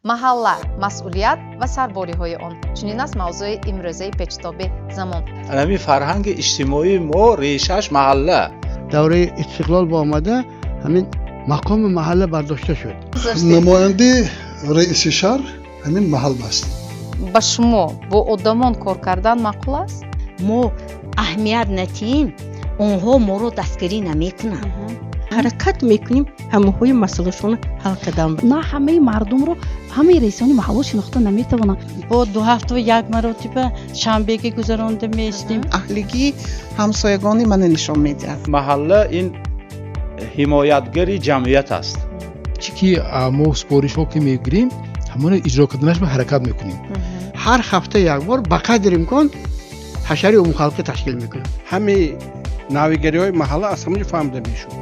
Маҳалла, масъулият ва сарбориҳои он, чунин аст мавзӯи имрӯзаи Печутоби замон. Ҳамин фарҳанги иҷтимоии мо решааш маҳалла. Давраи истиқлол ба омада, ҳамин мақоми маҳалла бардошта шуд. Намояндаи раиси шаҳр ҳамин маҳал аст. Ба шумо бо одамон кор кардан маъқул аст? Мо аҳамият надиҳем, онҳо моро дастгирӣ намекунанд. Ҳаракат мекунем, ҳамаҳои масъалашонро ҳал кардан. На ҳамаи мардумро ҳамаи раисони маҳалло шинохта наметавонанд. Бо 2 ҳафта як маротиба шанбеги гузаронда меистем. Аҳлигии ҳамсоягони мана нишон медиҳад. Маҳалла ин ҳимоятгари ҷамъият аст. Чӣ ки мо супоришҳо ки мегирем, ҳамоно иҷро карданаш ба ҳаракат мекунем. Ҳар ҳафта як бор ба қадри имкон ҳашари умумхалқӣ ташкил мекунем. Ҳамаи навигариҳои маҳалла аз ҳамонҷо фаҳмида мешуд.